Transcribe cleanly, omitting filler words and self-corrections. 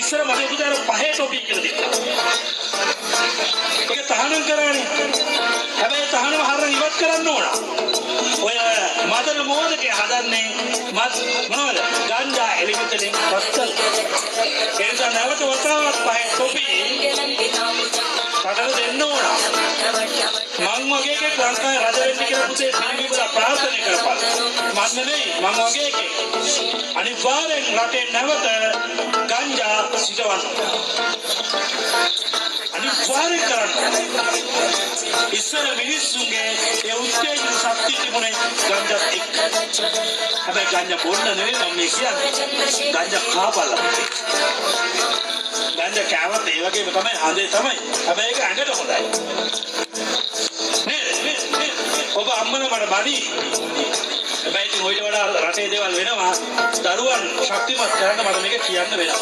ඉස්සර මගේ පුතා අර පහේ ටොපි කියලා තිබ්බා. ඒක තහනම් කරානේ. හැබැයි තහනම හරන ඉවත් කරන්න ඕන. ඔය මදන මෝදකේ හදන්නේ මත් මොනවද? ගංජා එලිමිතලින් පස්සල්. ඒ නිසා නැවත වතාවක් පහේ ටොපි රටට දෙන්න ඕන. මං වගේ එකෙක් ලංකාවේ රජ වෙන්න කියලා පුතේ පිළිබිඹලා ප්‍රාර්ථනා කරපන්. මං නෙමෙයි, මං වගේ එකෙක්. අනිවාර්යෙන් රටේ නැවත ගංජා සිටවන්න. අනිවාර්යෙන් කරන්න. ඉස්සර මිනිස්සුන්ගේ ඒ උත්තේජන ශක්තිය තිබුණේ ගංජාත් එක්ක. හැබැයි ගංජා බොන්න නෙමෙයි මම මේ කියන්නේ. ගංජා කාපල්ලා පුතේ. ගංජා කෑවත් ඒ වගේම තමයි, හඳේ තමයි. හැබැයි ඒක ඇඟට හොඳයි. නේද? ඔබ අම්මන මට බනි. හැබැයි ඉතින් ඔයිට වඩා රටේ දේවල් වෙනවා. දරුවන් ශක්තිමත් කරන්න මට මේක කියන්න වෙනවා.